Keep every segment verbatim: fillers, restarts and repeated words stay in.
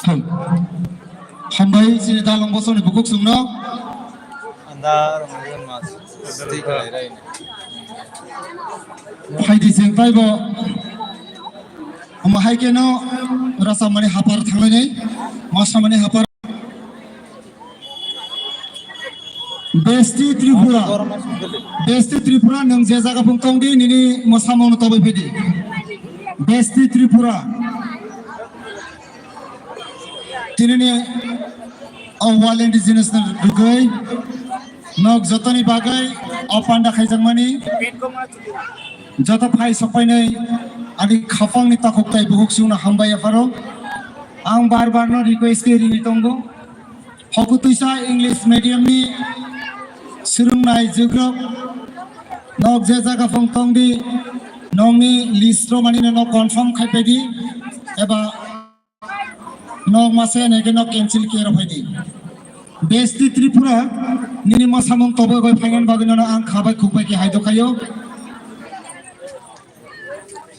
Thang. Hambai chini dalong bosongni bukhuk chwngno. Andar, Ramadan mas. Stick lai rai. Phaidi chwng taibo. Omo hai keno rasamani hapar thanglainai. Masamani hapar. Besti Tripura. Besti Tripura, nwng je jaga phung tongdi, nini mwsamungno tobwi phaidi. Besti Tripura. Tinini o World Indigenous ni rwgwi nok jotoni bagwi o panda khaijakmani joto phai sokpainai ani khapangni takhuk tai bukhuk chwngno hambai yapharo. Ang bar bar no request khe rini tongo. Hoku twisa English medium ni swrwngnai jugrok nok je jaga phung tongdi, nokni list romani no confirm khai phaidi eba nok masa neke nok cancel khe rw phaidi. Besti Tripura nini mwsamung tobwi bai phainani bagwi nono ang khabai khukbai khe haidok khaio.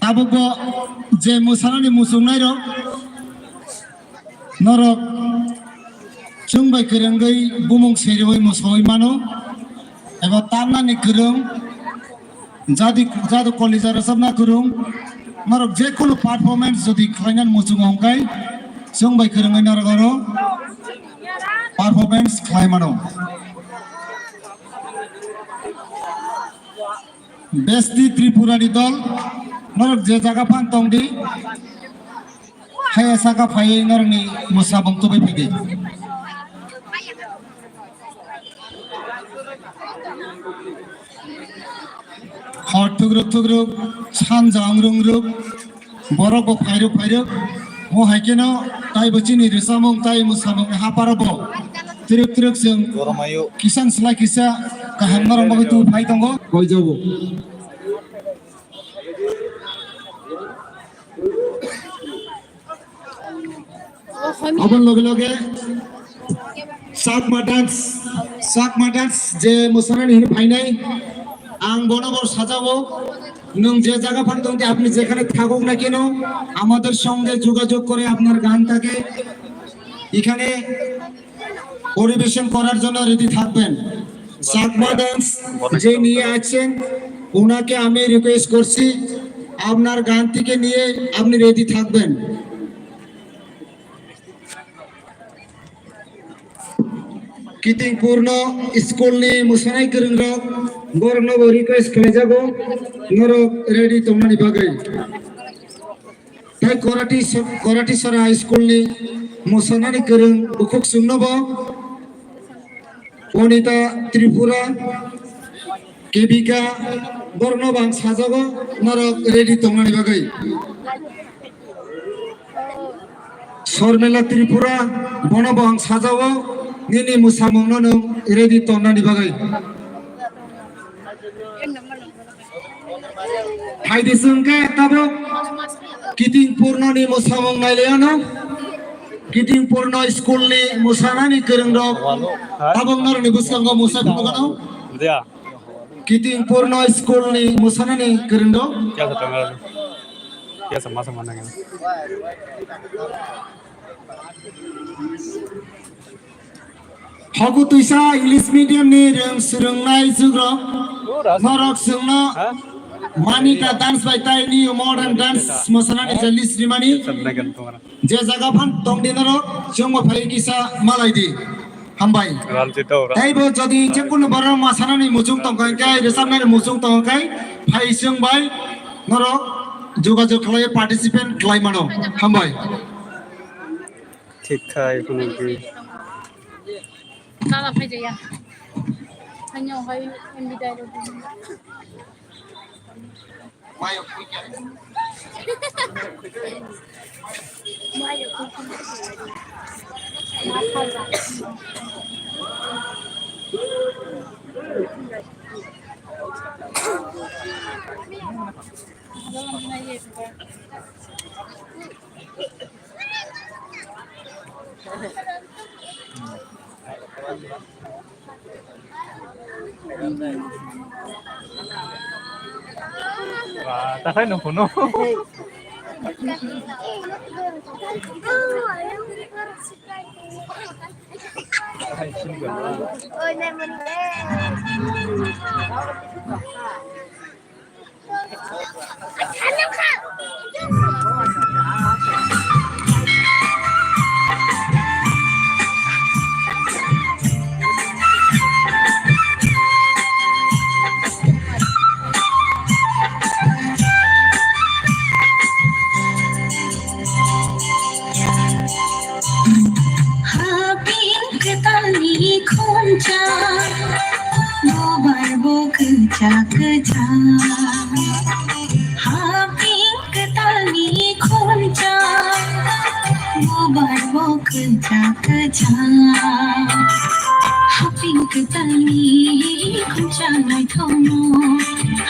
Tabukbo je mwsanani muchungnairok norok chwng bai kwrwngwi bumung siriwi mwsawi mano eba tamnani kwrwng jadi jadu kolija rwchapna kwrwng norok jekunu performance jodi khlainani muchungo hwnkhe chwng bai kwrwngwi norok oro performance khlai mano. Besti Tripura ni dol, norok je jaga phan tongdi, haya saka phaiwi norokni mwsamung tubui phaidi. Hor thugruk thugruk, sanja wngrung ruk, Borok bo phairuk phairuk. Mo hai kheno taibo chini rwchapmung tai mwsamung ni haparo bo twrwk twrwk chwng kisang slai kisa kaham norok bagwi tu phai tongo. Koijabo. Aboni loge loge Chakma dance, Chakma dance je mwsanani hwnwi phainai, ang bono bo sajao, nwng je jaga phan tongdi, apni jekhane thagok na keno, amader songe jogajog kore apnar gan thake, ekhane পরিবেশন করার জন্য রেডি থাকবেন। চাকমা ডান্স যে নিয়ে আছেন, ওনাকে আমি রিকোয়েস্ট করছি, আপনার গান থেকে নিয়ে আপনি রেডি থাকবেন। Kiting Purno school ni mwsanai kwrwng rok, borok no bo request khlai jago, norok ready tongmani bagwi. Tai Korati so-, Korati Sora High School ni mwsanani kwrwng bukhuk chwngno bo Onita Tripura, Kebika, borok no bo ang sajago, norok ready tongmani bagwi. Sormila Tripura, bono bo ang sajao, nini mwsamungno nwng ready tonnani bagwi. Phaidi chwng khe tabuk Kiting Purno ni mwsamung nailaiano. Kiting Purno school ni mwsanani kwrwng rok tabuk norokni bwskango mwsai phunukgano. Kiting Purno school ni mwsanani kwrwng rok. Kya sa tanga? Kya sa masa mana kya? Hoku twisa English medium ni rwng swrwngnai jugrok norok chwngno Manika dance bai tai new modern dance mwsanani je list rimani. Je jaga phan tongdi norok chwngbo phai kisa malai di. Hambai. Taibo jodi jekunu borok mwsanani muchung tongkha khe, rwchapnani muchung tongkha khe, phai chwng bai norok jogajog khlai participant khlai mano. Hambai. Thik khai phunukdi. Baba phai jaya. Hanya hai M B Dai ro. Wah, takhai nung phunuk. Haping kwtalni khumcha, bobar bo kwcha kwcha. Haping kwtalni khumcha, bobar bo kwcha kwcha. Haping kwtalni khumcha naithokno,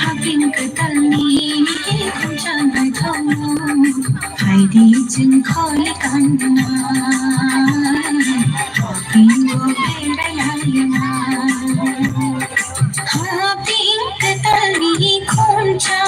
haping kwtalni khumcha naithokno. Phaidi chwng kholi kanna, hapingo berai laina. Haping kwtalni khumcha,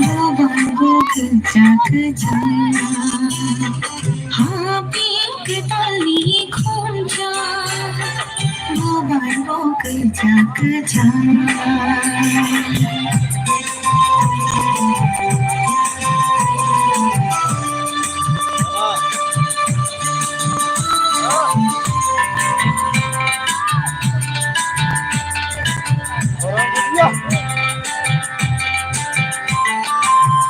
bobar bo kwcha kwcha. Haping kwtalni khumcha, bobar bo kwcha kwcha.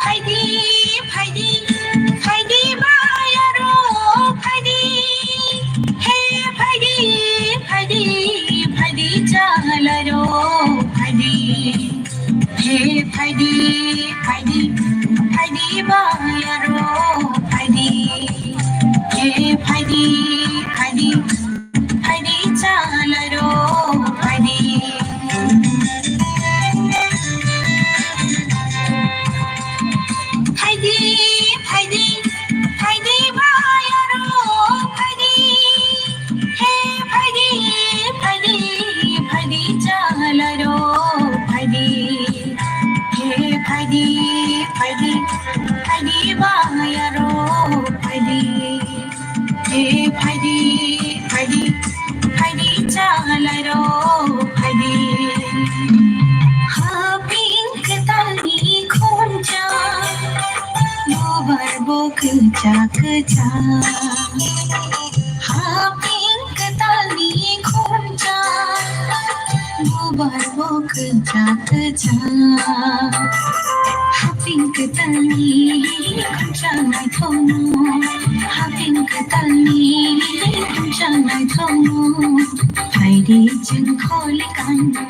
Phaidi, phaidi, phaidi bayaro, phaidi. He phaidi, phaidi, phaidi chalaro, phaidi. He phaidi, phaidi, phaidi bayaro, phaidi. He phaidi, phaidi, phaidi chalaro, phaidi. Phaidi, phaidi, phaidi bayaro, phaidi. He phaidi, phaidi, phaidi chalaro, phaidi. He phaidi, phaidi, phaidi bayaro, phaidi. He phaidi, phaidi, phaidi chalairo, phaidi. Haping kwtalni khumcha, bobar bo kwcha kwcha. Haping kwtalni khumcha, bobar bo kwcha kwcha. Haping kwtalni khumcha naithokno, haping kwtalni khumcha naithokno. Phaidi chwng kholi kanna,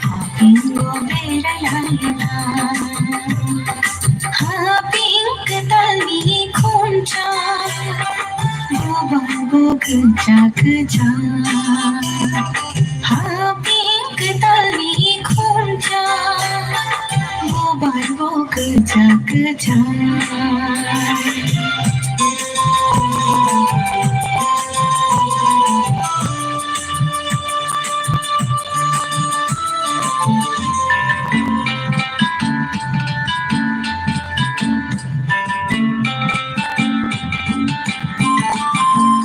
hapingo berai laina. Haping kwtalni khumcha, bobar bo kwcha kwcha. Haping kwtalni khumcha, bobar bo kwcha kwcha.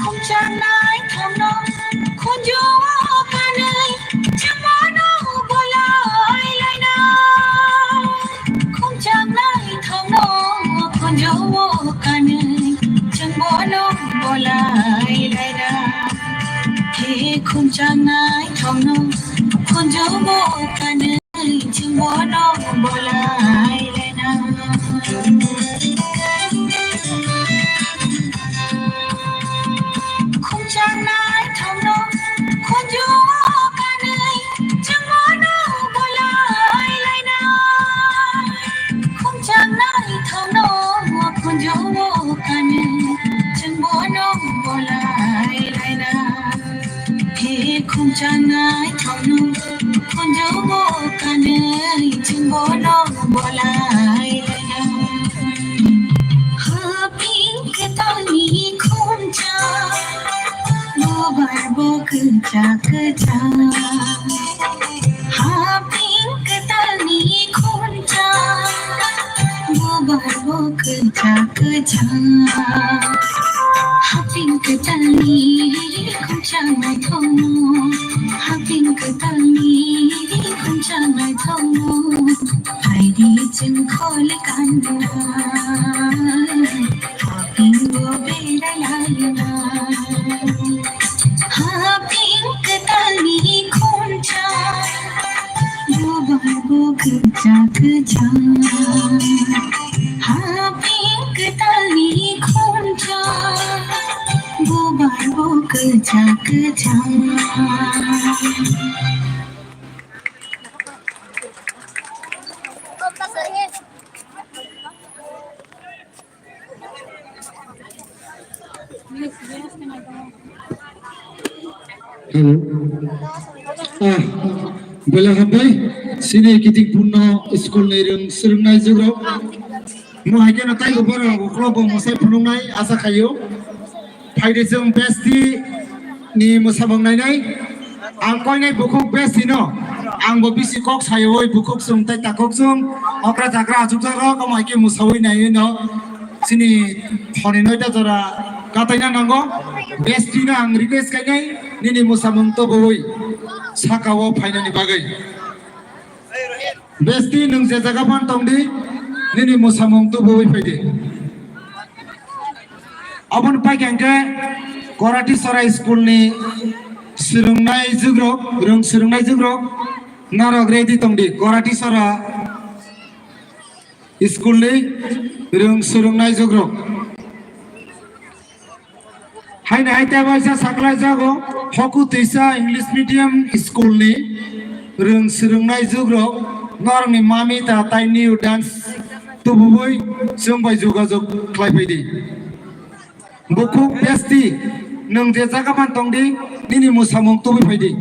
Khumchang naithokno khunju-o kanwi chwngbono bolai laina. Khumchang naithokno khunju-o kanwi chwngbono bolai laina. He khumchang naithokno khunju-o kanwi chwngbono bolai laina. Khumchang naithokno khunju-o kanwi chwngbono bolai laina. Khumchang naithokno khunju-o kanwi chwngbono bolai laina. He khumchang naithokno khunju-o kanwi chwngbono bolai laina. Haping kwtalni khumcha, bobar bo kwcha kwcha. Haping kwtalni khumcha, Barbo kwchak kwchak, haping kwtalni khumchang naithokno, haping kwtalni khumchang naithokno, phaidi chwng kholi kanna, hapingo berai laina. Haping kwtalni khumchang, bubar bo kwchak kwchak. Haping kwtalni khumchang, bubar bo kwchak kwchak. Hello. Ah, belai hambai. Sini kiting punno school ni rwng swrwngnai jugrok. Mo hai khe no taibo borok ukhlobo mwsai phunuknai asa khaio. Phaidi chwng besti ni mwsamung nainai. Ang koinai bukhuk besti no. Ang bo bisi kok sayoi bukhuk chwng tei takhuk chwng okra jakra achukjak rok omo hai khe mwsaui naiwi no. Chini thoni noita jora kataina nango. Besti no ang request khainai nini mwsamung tubui sakao phainani bagwi. Besti nwng je jaga phan tongdi nini mwsamung tubui phaidi. Aboni paikha hwnkhe Korati Sora school ni swrwngnai jugrok, rwng swrwngnai jugrok norok ready tongdi Korati Sora school ni rwng swrwngnai jugrok. Haino hai tei waisa saklai jago Hoku Twisa English Medium School ni rwng swrwngnai jugrok norokni mami ta tai new dance tubui chwng bai jogajog khlai phaidi. Bukhuk besti nwng je jaga phan tongdi nini mwsamung tubui phaidi.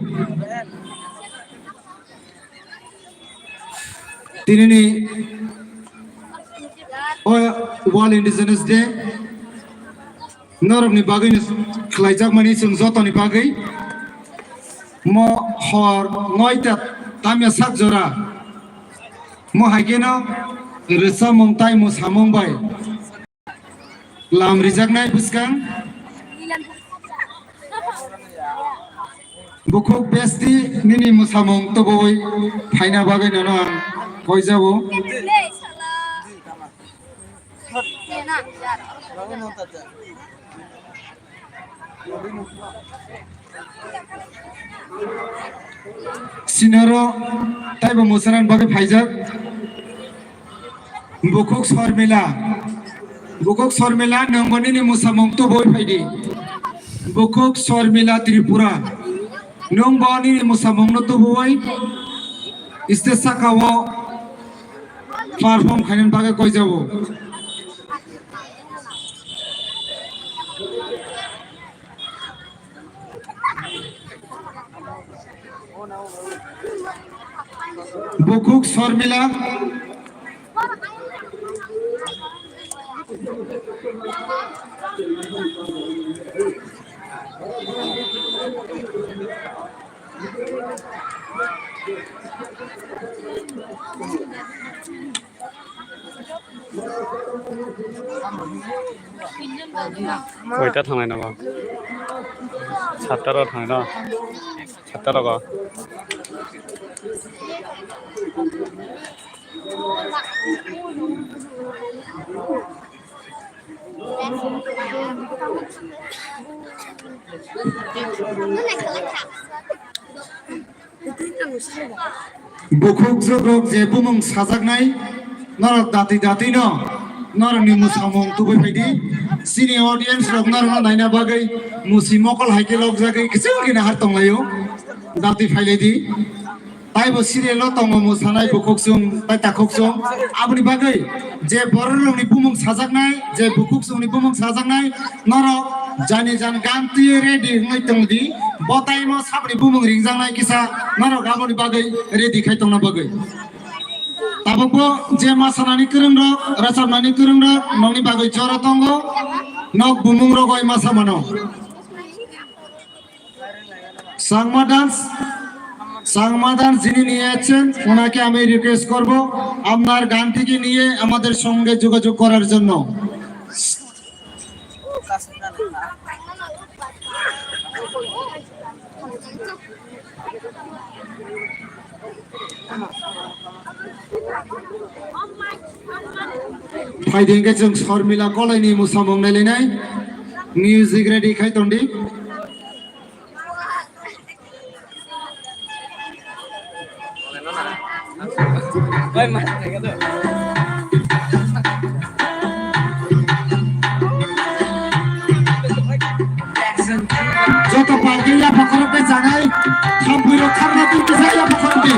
Tinini o World Indigenous Day norokni bagwi khlaijakmani chwng jotoni bagwi mo hor noita tamya sak jora mo hai kheno rwchapmung tai mwsamung bai lam rijaknai bwskang. Bukhuk besti nini mwsamung tubui phaina bagwi nono ang koijabo. Sinoro taibo mwsanani bagwi phaijak. Bukhuk Sormila. Bukhuk Sormila, nwng bo nini mwsamung tubui phaidi. Bukhuk Sormila Tripura. Nwng bo nini mwsamungno tubui stage sakao perform khainani bagwi koijabo. Bukhuk Sormila. Koita thangnai nogo? Satta rok thangnai no? Satta rogo? Bukhuk jugrok je bumung sajaknai, norok dati dati no, norokni mwsamung tubui phaidi. Chini audience rok norokno naina bagwi musi mokol hai khe lokjagwi kiching khe nahar tonglaio. Dati phailaidi. Taibo serial o tongo mwsanai bukhuk chwng tai takhuk chwng. Aboni bagwi je borok rokni bumung sajaknai, je bukhuk chwngni bumung sajaknai, norok jani jan gan twi ready wngwi tongdi. Bo time o saboni bumung ringjaknai kisa norok aboni bagwi ready khai tongna bagwi. Tabukbo je ma sanani kwrwng rok, rwchapnani kwrwng rok nokni bagwi jora tongo, nok bumung rogwi ma samano. Changma dance. চাংমাদার যিনি নিয়ে এসেছেন, ওনাকে আমি রিকোয়েস্ট করব আপনার গানটিকে নিয়ে আমাদের সঙ্গে যোগাযোগ করার জন্য। Phaidi hwnkhe chwng Sormila Kolaini mwsamung nailainai. Music ready khai tondi. Joto party ya pokoro pe janai, thampui ro tharna tu kisa ya pokoro di.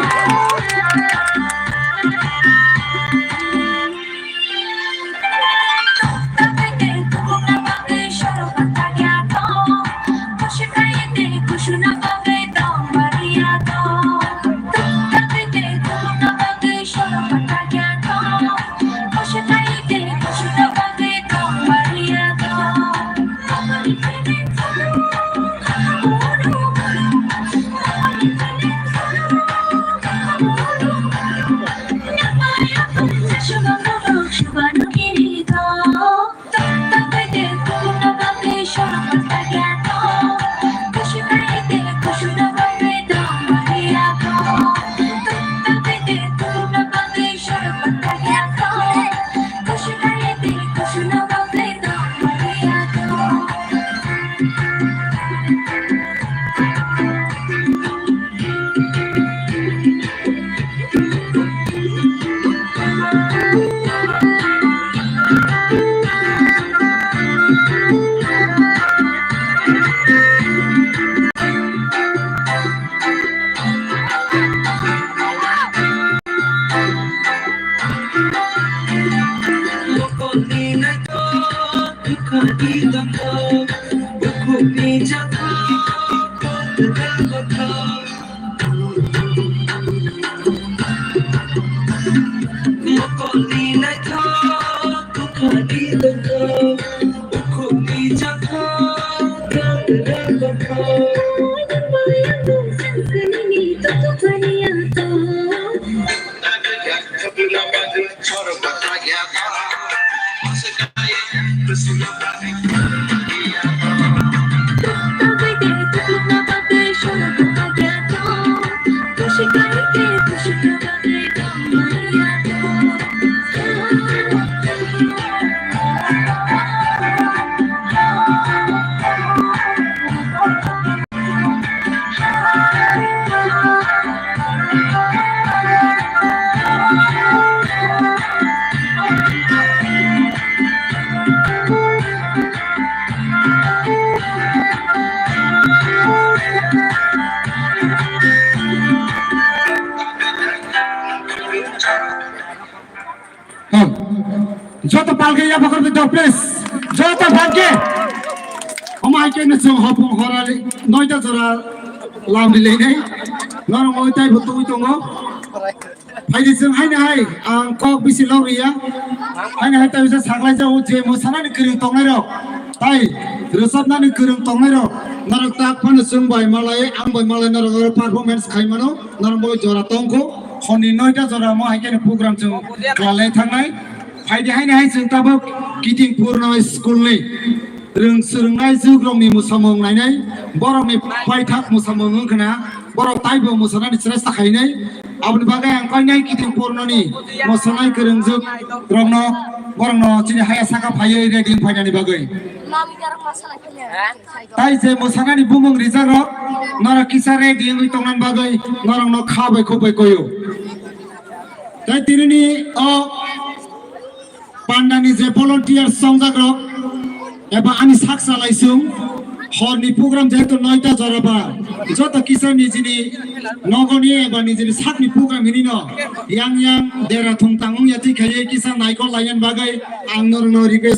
Hmm. Joto palke ya bakar bito, please. Joto palke. Omo hai khe no chwng hopung horali noita jora lam di leinai. Norok oi tai bo twi tongo. Phaidi chwng haino hai ang kok bisi log riya. Haino hai tai bisa saklai jao je mwsanani kwrwng tongnai rok. Tai rwchapnani kwrwng tongnai rok. Norok tak phano chwng bai malai, ang bai malai norok oro performance khai mano. Norok bo jora tongkho, honni noita jora mo hai khe program chwng klalai thangnai. Phaidi haino hai chwng tabuk Kiting Purno school ni rwng swrwngnai jugrokni mwsamung nainai, borokni paithak mwsamung wngkhana, borok taibo mwsanani chwraisa khainai. Aboni bagwi ang koinai Kiting Purnoni mwsanai kwrwngjwk rokno, borokno chini haya saka phaiwi ready wng phainani bagwi. Tai je mwsanani bumung rijak rok, norok kisa ready wngwi tongna bagwi norokno kha bai khuk bai koyo. Tai tinini o pandani je volunteer songjak rok eba ani sak salai sung, horni program jehetu noita jora ba, joto kisa nijini nogoni eba nijini sakni program hinino yang yang dera thung tang wngya twi khaiwi kisa naikol laiyan bagwi ang norokno request